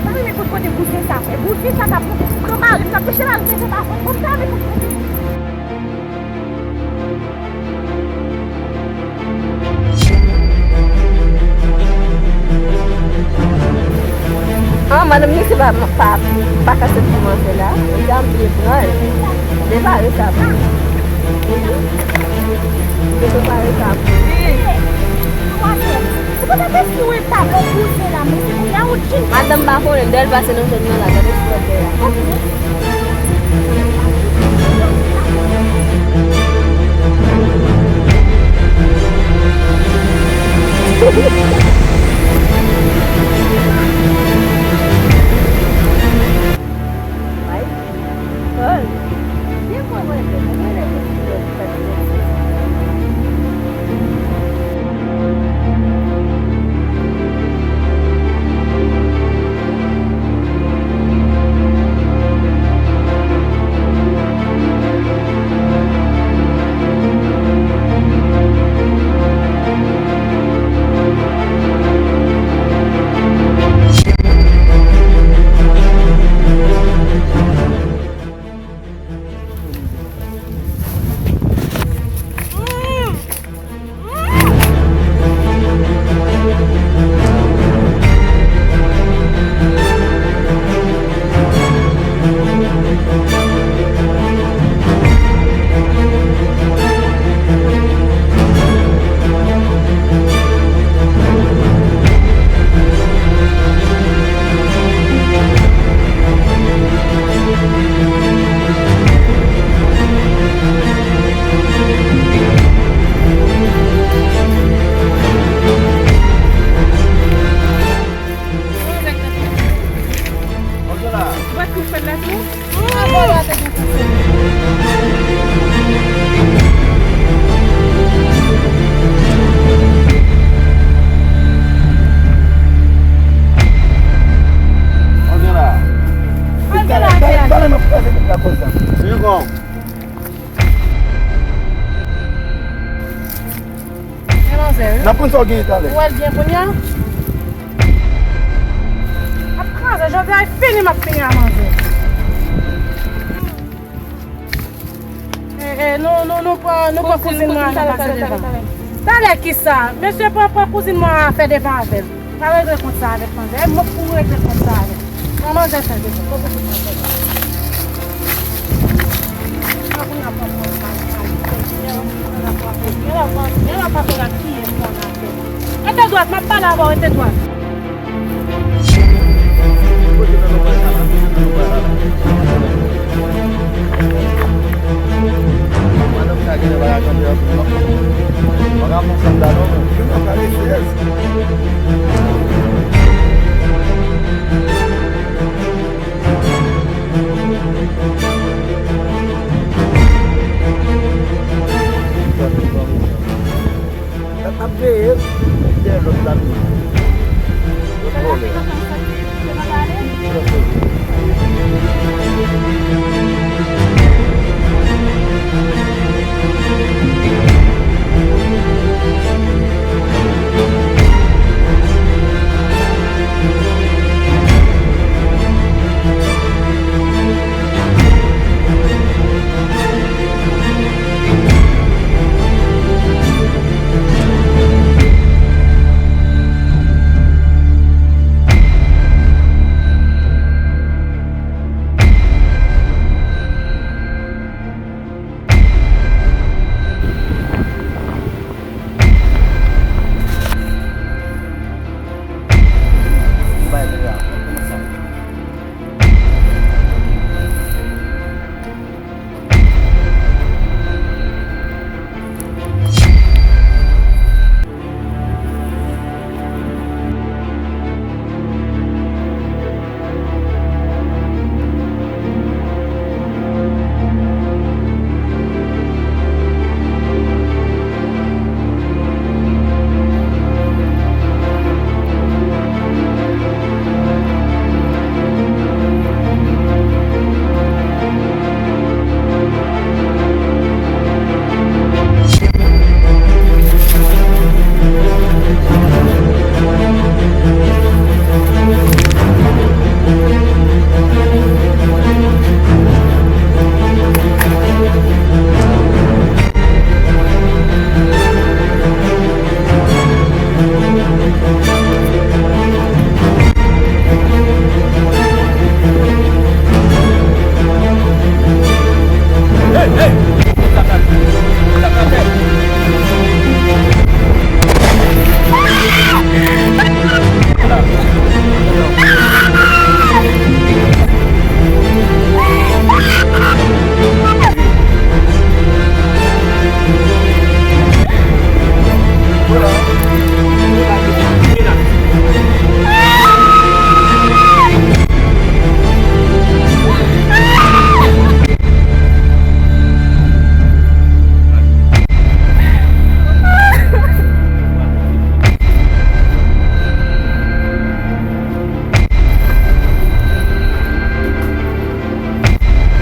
Pa renmen kout kote bouzen sa fè. Bouzen sa t ap pran mari m, t ap peche mari m, se pa fòt mwen, m pa renmen kout kote. Ah, madanm misye pa, pa, pa ka sot pou manzè la. Li te anvle pran l. Depare sa pou li. Li te pare sa pou li. Ou pa ta te sou eta bon bouzen la, men se kounye a ou di. Madanm pa konnen, dèyè l pase nan zòn nan la, gade sou lòt bò a. Ay. Talè, talè, talè, m ap kraze tout lakoz la. N ap konn sa w genyen talè. Ou wè l byen kounye a? Ap kraze, jodi a e fini m ap fini a manzè. E, e, nou, nou, nou pran, nou pran kouzin mwen an nan pase devan. Talè kisa? Mesye pran, pran kouzin mwen an fè devan avè l. Pa regle kont sa avèk manzè. E mwen pou regle kont sa avèk. Pran manzè fè devan. Pran kouzin mwen fè devan. Rete dwat, m ap pale avè w, rete dwat. Madanm sa genlè pa ka kanpe anpil non. Pa ka pran sandal non. Ap veye dèyè lòt la tou. Lòt vòlè.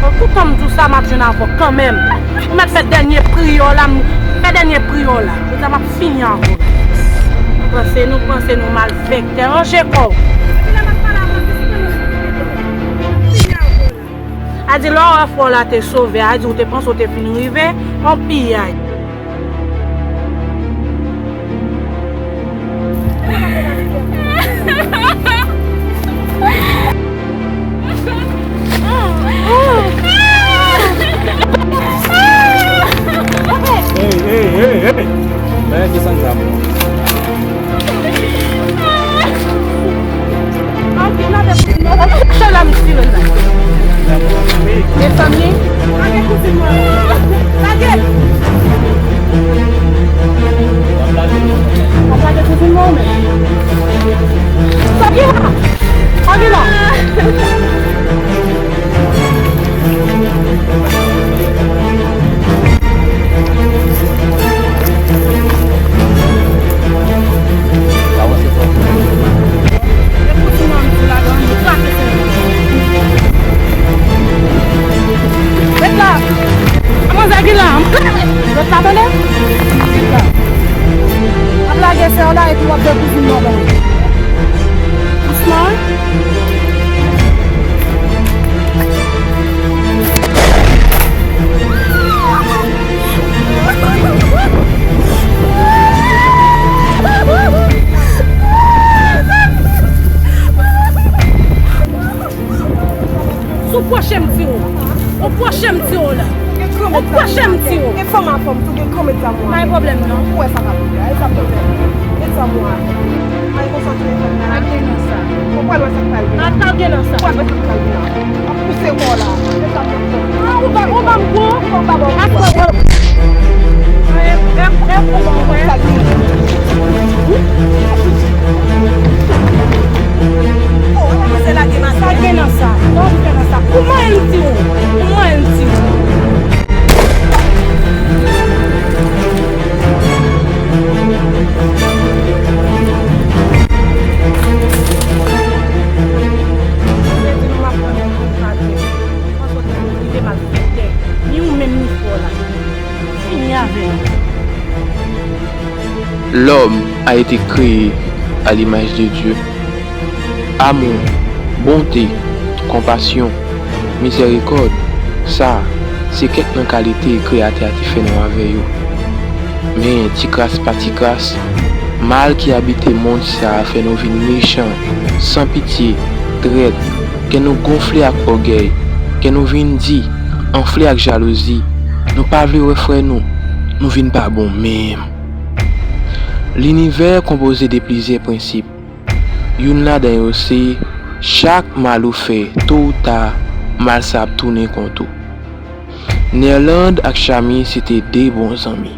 Bon, toutan m di w sa, m ap jwenn avè w kanmenm. Ou mèt fè dènye priyè w la, m fè dènye priyè w la. Jodi a m ap fini avè w. Panse nou, panse nou malfektè, ranje kò w. Epi lè m ap pale avè w, se sou nou fini avè w la. A di lè w wè frè w la te sove, a di ou te panse w te fin rive, on piyay. Pwoche m di w. Ou pwoche m di w la. Ou pwoche m di w. E fanm a fanm tou gen gwo met zam ou a. Pa gen pwoblèm non. Ou wè sa k ap rive a. E sa m te fè. Met zam ou a. Ay konsantre fanm nan. Pa gen nan sa. Ou pral wè sa k pral vini. Pa gen nan sa. Ou pral wè sa k pral vini. Ap pouse kò w la. Met zam nan. Ah, ou ba, ou ban m kou. Ou ban m kou. E, e, e, ou ban m kou. Sa gen nan sa. Sa gen nan sa. Sa gen nan sa. Kouman el di w? Kouman el di w? Mwen te di nou m ap pran yon grenn maten. Ou panse w te rive malfektè. Ni ou menm ni frè w la. Fini avè l. L'homme a été créé à l'image de Dieu. Amou, bonte, konpasyon, mizèrikòd, sa, se kèk nan kalite Kreyatè a te fè nou avè yo. Men, ti kras pa ti kras, mal ki abite mond sa a fè nou vin mechan, san pitye, trèt, kè nou gonfle ak ògèy, kè nou vin di, anfle ak jalouzi, nou pa vle wè frè nou, nou vin pa bon menm. Linivè konpoze de plizyè prensip. Youn ladan yo se, chak mal ou fè, to ou ta, mal sa ap tounen kont ou. Nerlande ak Chami se te de bon zanmi.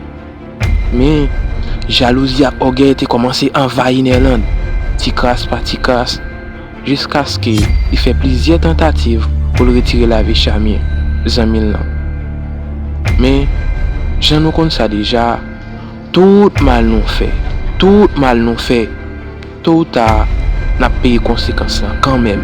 Men, jalouzi ak ògèy te kòmanse anvayi Nerlande, ti kras pa ti kras, jiskaske li fè plizyè tantativ pou l retire lavi Chami, zanmi l lan. Men, jan nou konn sa deja, tout mal nou fè, tout mal nou fè, to ou ta, n ap peye konsekans lan kanmenm.